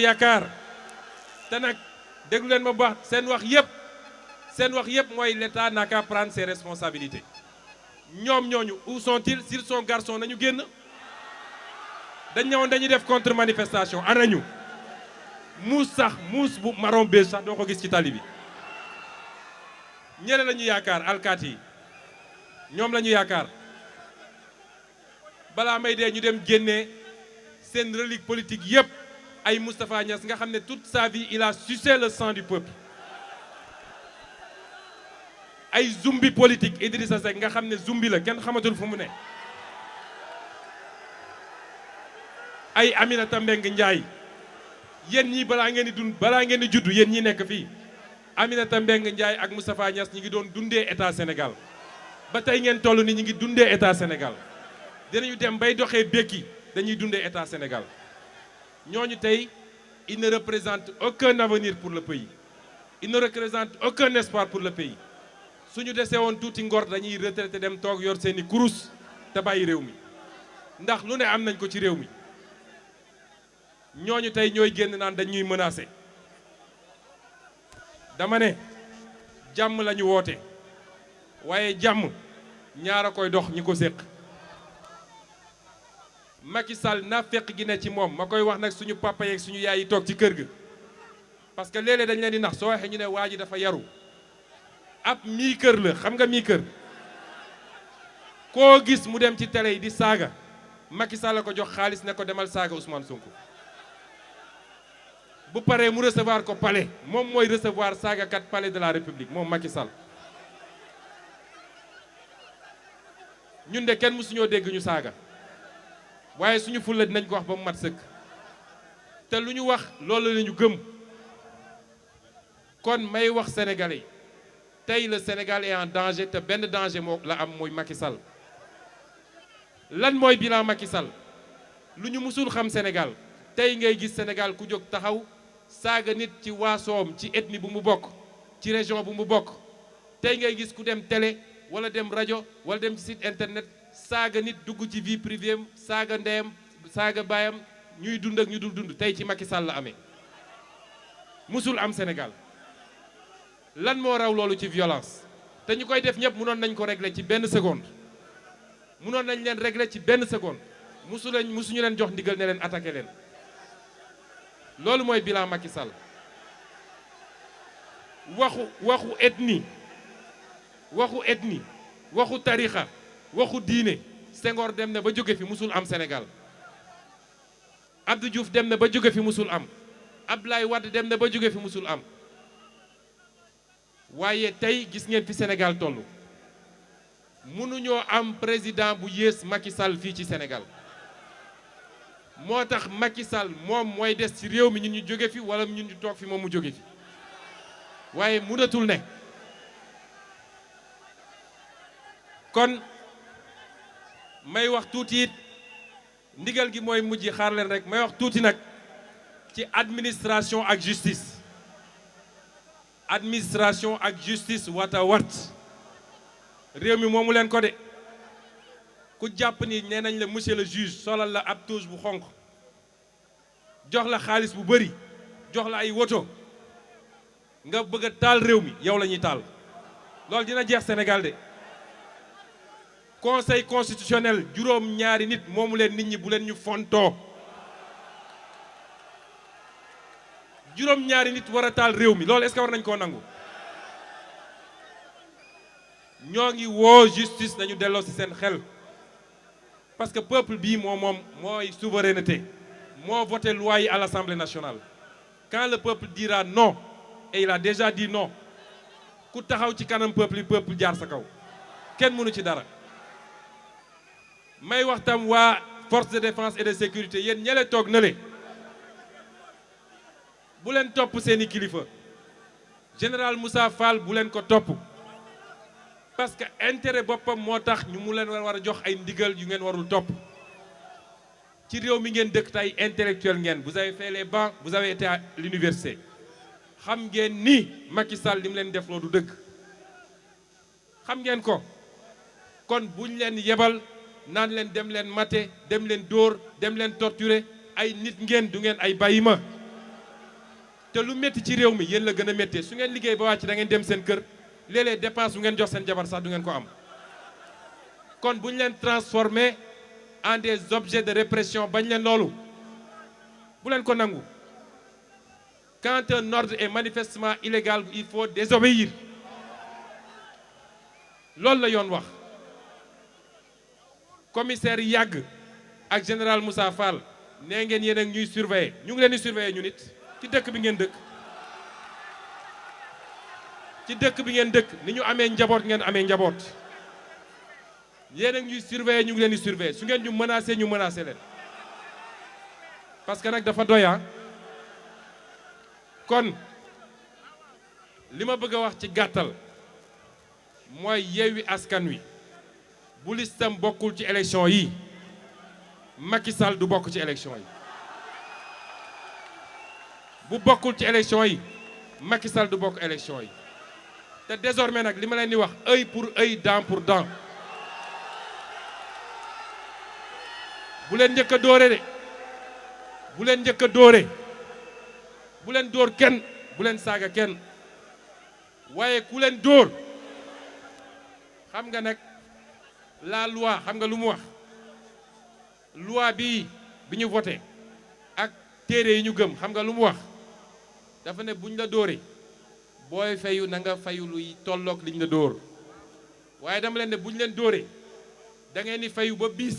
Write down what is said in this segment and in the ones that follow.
yaakaar te nag déglu leen ma bu baax seen wax yëpp mooy l'État n'a qu'à prendre ses responsabilités ñoom ñooñu où sont-ils s'ils sont garçons nañu génn dañ ñëwoon dañuy def contre manifestation anañu muus bu marron beige sax doo ko gis ci tali bi ñeneen la ñu yaakaar alkaati yi ñoom la ñu yaakaar balaa may dee ñu dem génnee seen relique politique yëpp ay Moustapha Niasse nga xam ne toute sa vie il a sucé le sang du peuple ay zumbi politique Idrissa Seck nga xam ne zumbi la kenn xamatul fu mu ne ay Aminata Mbengue Ndiaye yéen ñii balaa ngeen di juddu yéen ñi nekk fii Aminata Mbengue Ndiaye ak Moustapha Niasse ñi ngi doon dundee état Sénégal ba tey ngeen toll ni ñi ngi dundee état Sénégal dinañu dem bay doxee békki dañuy dundee état Sénégal ñooñu tey il ne représente aucun avenir pour le pays il ne représente aucun espoir pour le pays suñu desee woon tuuti ngor dañuy retraité dem toog yor seeni kurus te bàyyi réew mi ndax lu ne am nañ ko ci réew mi ñooñu tey ñooy génn naan dañuy menacé dama ne jàmm la ñu woote waaye jàmm ñaar a koy dox ñi ko séq Macky Sall na fekk gi ne ci moom ma koy wax nag suñu papa yeeg suñu yaay yi toog ci kër ga parce que léeg-léeg dañ leen di nax soo waxee ñu ne waa ji dafa yaru ab mii kër la xam nga mii kër koo gis mu dem ci télé yi di saaga Macky Sall la ko jox xaalis ne ko demal saaga Ousmane Sonko bu paree mu recevoir ko palais moom mooy recevoir saagakat palais de la République moom Macky Sall ñun de kenn mësuñoo dégg ñu saaga waaye suñu fulla dinañ ko wax ba mu mat sëkk te lu ñu wax loolu la ñu gëm kon may wax sénégalais tey le Sénégal est en danger te benn danger moo la am mooy Macky Sall lan mooy bilan Macky Sall lu ñu musul xam Sénégal tey ngay gis Sénégal ku jóg taxaw saaga nit ci waasoom ci ethnie bu mu bokk ci région bu mu bokk tey ngay gis ku dem télé wala dem rajo wala dem ci site internet saaga nit dugg ci vie privée am saaga ndeyam saaga baayam ñuy dund ak ñu dul dund tey ci Macky Sall la amee musul am Sénégal lan moo raw loolu ci violence te ñu koy def ñëpp mënoon nañ ko régler ci benn seconde mënoon nañ leen régler ci benn seconde musuñu leen jox ndigal ne leen attaqué leen loolu mooy bilan Macky Sall waxu ethnie waxu tarixa waxu diine Senghor dem na ba jóge fi musul am Sénégal Abdou Diouf dem na ba jóge fi musul am Abdoulaye Wade dem na ba jóge fi musul am waaye tey gis ngeen fi Sénégal toll mënuñoo am président bu yées Macky Sall fii ci Sénégal moo tax Macky Sall moom mooy des ci réew mi ñun ñu jóge fi wala ñun ñu toog fi moom mu jóge fi waaye mënatul ne kon may wax tuuti it ndigal gi mooy mujj xaar leen rek may wax tuuti nag ci administration ak justice wata wat réew mi moomu leen ko de ku jàpp ni nee nañ la monsieur le juge solal la ab touche bu xonq jox la xaalis bu bëri jox la ay woto nga bëgg a taal réew mi yow la ñuy taal loolu dina jeex Sénégal de conseil constitutionnel juróom ñaari nit moomu leen nit ñi bu leen ñu fontoo juróom ñaari nit war a taal réew mi loolu est-ce que war nañ koo nangu ñoo ngi woo justice nañu delloo ci seen xel parce que peuple bii mooy souveraineté moo voté loi yi à l'Assemblée nationale quand le peuple dira non et il a déjà dit non ku taxaw ci kanam peuple jaar sa kaw kenn mënu ci dara may wax tam waa force de défense et de sécurité yéen ñele toog na le bu leen topp seeni kilifa général Moussa Fall bu leen ko topp parce que intérêt boppam moo tax ñu mu leen war a jox ay ndigal yu ngeen warul topp ci réew mi ngeen dëkk tey intellectuel ngeen vous avez fait les bancs vous avez été à l'université xam ngeen ni Macky Sall li mu leen def loo du dëgg xam ngeen ko kon buñ leen yebal naan leen dem leen maté dem leen dóor dem leen torturer ay nit ngeen du ngeen ay bàyyi ma te lu métti ci réew mi yéen la gën a méttee su ngeen liggéey ba wàcc da ngeen dem seen kër léeg-léeg dépense bu ngeen jox seen jabar sax du ngeen ko am kon bu ñu leen transformer en des objets de répression bañ leen loolu bu leen ko nangu quand un ordre est manifestement illégal il faut désobéir loolu la yoon wax commissaire yàgg ak général Moussa Fall nee ngeen yéen ak ñuy surveiller ñu ngi leen di surveiller ñu nit ci dëkk bi ngeen dëkk ci dëkk bi ngeen dëkk ni ñu amee njaboot ngeen amee njaboot yéen ak ñuy surveiller ñu ngi leen di surveiller su ngeen ñu menacer ñu menacer leen parce que nag dafa doya kon li ma bëgg a wax ci gàttal mooy Yewwi Askan Wi bu listam bokkul ci élection yi Macky Sall du bokk ci élection yi bu bokkul ci élection yi Macky Sall du bokk élection yi te désormais nag li ma leen di wax œil pour œil dent pour dent bu leen njëkk a dóore de bu leen njëkk a dóore bu leen dóor kenn bu leen saaga kenn waaye ku leen dóor xam nga nag la loi xam nga lu mu wax loi bi ñu voté ak téere yi ñu gëm xam nga lu mu wax dafa ne buñ la dóoree booy fayu na nga fayu luy tolloog liñ la dóor waaye dama leen ne buñ leen dóoree da ngeen di fayu ba bis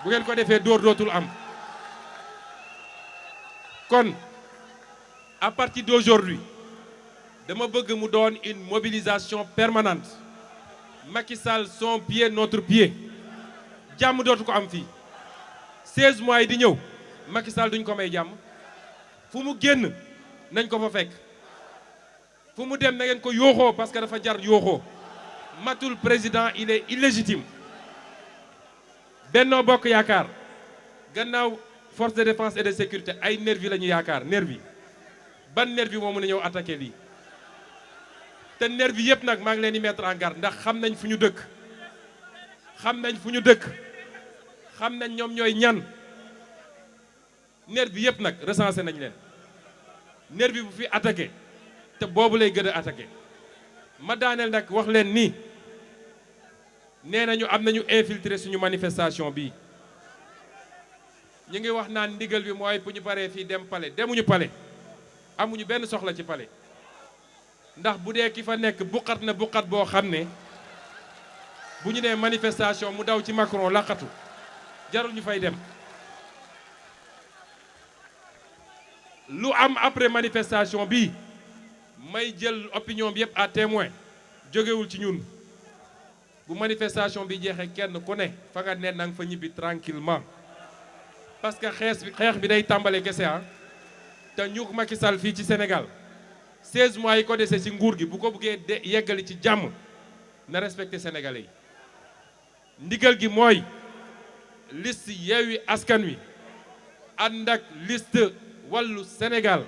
bu ngeen ko defee dóor dootul am kon à partir d'aujourd'hui dama bëgg mu doon une mobilisation permanente Macky Sall son pied notre pied jàmm dootu ko am fii 16 mois yi di ñëw Macky Sall duñ ko may jàmm fu mu génn nañ ko fa fekk fu mu dem na ngeen ko yooxoo parce que dafa jar yooxoo matul président il est illégitime Benno Bokk Yaakaar gannaaw force de défense et de sécurité ay nervi la ñu yaakaar nervi ban nervi moo mën a ñëw attaqué lii te nervi yëpp nag maa ngi leen di mettre en garde ndax xam nañ fu ñu dëkk xam nañ ñoom ñooy ñan nervi yëpp nag recensé nañ leen nervi bu fi attaqué te boobu lay gën a attaqué ma daaneel nag wax leen ni nee nañu am nañu infiltré suñu manifestation bii ñu ngi wax naan ndigal bi mooy bu ñu paree fii dem palais demuñu palais amuñu benn soxla ci palais ndax bu dee ki fa nekk buqat na buqat boo xam ne bu ñu nee manifestation mu daw ci Macron laqatu jarul ñu fay dem lu am après manifestation bi may jël opinion bi yëpp à témoin jógewul ci ñun bu manifestation bi jeexee kenn ku ne fa nga ne nanga fa ñibbi tranquillement parce que xeex bi day tàmbale kese te ñu Macky Sall fii ci Sénégal 16 mois yi ko dese ci nguur gi bu ko bëggee yeggali ci jàmm na respecté sénégalais yi ndigal gi mooy liste Yewwi Askan Wi ànd ak liste Wallu Sénégal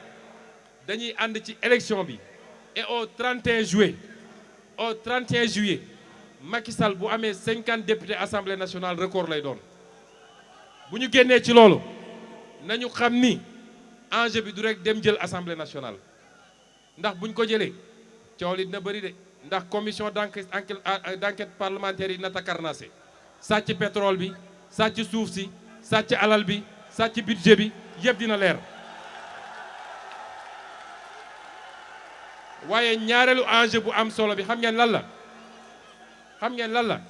dañuy ànd ci élection bi et au 31 juillet Macky Sall bu amee 50 députés assemblée nationale record lay doon bu ñu génnee ci loolu nañu xam ni enjeu bi du rek dem jël assemblée nationale ndax buñ ko jëlee coow li dina bëri de ndax commission d'enquête parlementaire yi na takarnase sàcc pétrole bi sàcc suuf si sàcc alal bi sàcc budget bi yëpp dina leer waaye ñaareelu enjeu bu am solo bi xam ngeen lan la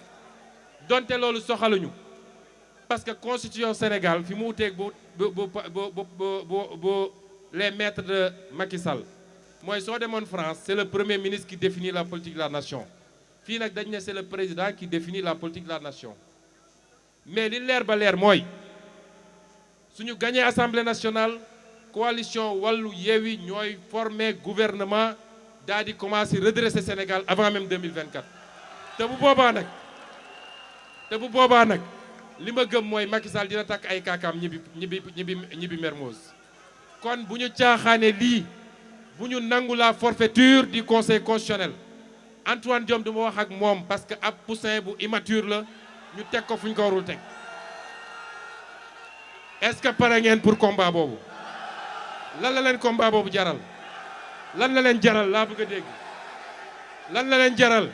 donte loolu soxaluñu parce que constitution Sénégal fi mu wuteeg bu les maîtres de Macky Sall mooy soo demoon France c'est le premier ministre qui définit la politique de la nation fii nag dañ ne c'est le président qui définit la politique de la nation mais li leer ba leer mooy suñu gagné assemblée nationale coalition Wallu Yewwi ñooy former gouvernement daal di commencer redresser Sénégal avant même 2024 te bu boobaa nag li ma gëm mooy Macky Sall dina takk ay kaakaam ñibbi Mermoz kon bu ñu caaxaane lii bu ñu nangu la forfaiture du conseil constitutionnel Antoine Diome duma wax ak moom parce que ab poussin bu immature la ñu teg ko fu ñu ko warul teg est-ce que pare ngeen pour combat boobu lan la leen combat boobu jaral lan la leen jaral laa bëgg a dégg lan la leen jaral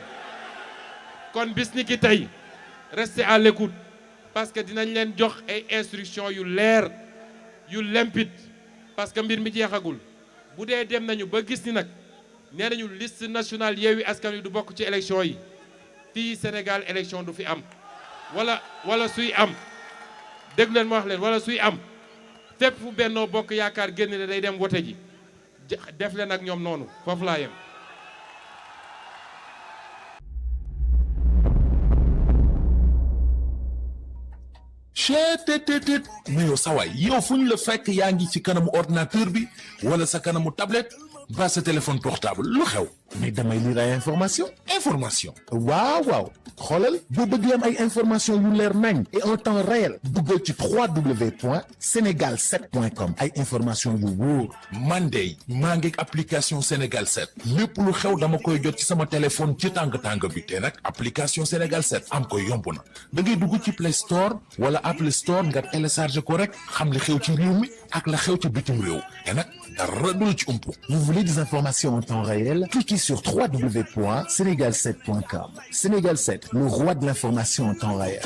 kon bis ni ki tey restez à l'écoute parce que dinañ leen jox ay instructions yu leer yu limpide parce que mbir mi jeexagul bu dee dem nañu ba gis ni nag nee nañu liste nationale Yewwi Askan Wi du bokk ci élection yi fii Sénégal élection du fi am wala suy am dégg leen ma wax leen wala suy am fépp fu Benno Bokk Yaakaar génn ne day dem wote ji def leen ak ñoom noonu foofu laa yem. cheetetetet mais yow sawaay yow fu ñu la fekk yaa ngi ci kanamu ordinateur bi wala sa kanamu tablette ba sa téléphone portable lu xew mais damay lire ay information waaw xoolal boo bëgg am ay information yu leer nañ et en temps réel duggal ci www.senegal7.com ay information yu wóor man de maa ngi application Sénégal 7 lépp lu xew dama koy jot ci sama téléphone ci tàng bi te nag application Sénégal 7 am ko yomb na da ngay dugg ci Play Store wala Apple Store nga télécharge ko rek xam li xew ci réew mi ak la xew ci bitim réew te nag dara du la ci umpu. Vous voulez des informations en temps réel? Cliquez sur www.senegal7.com. Sénégal 7, le roi de l'information en temps réel.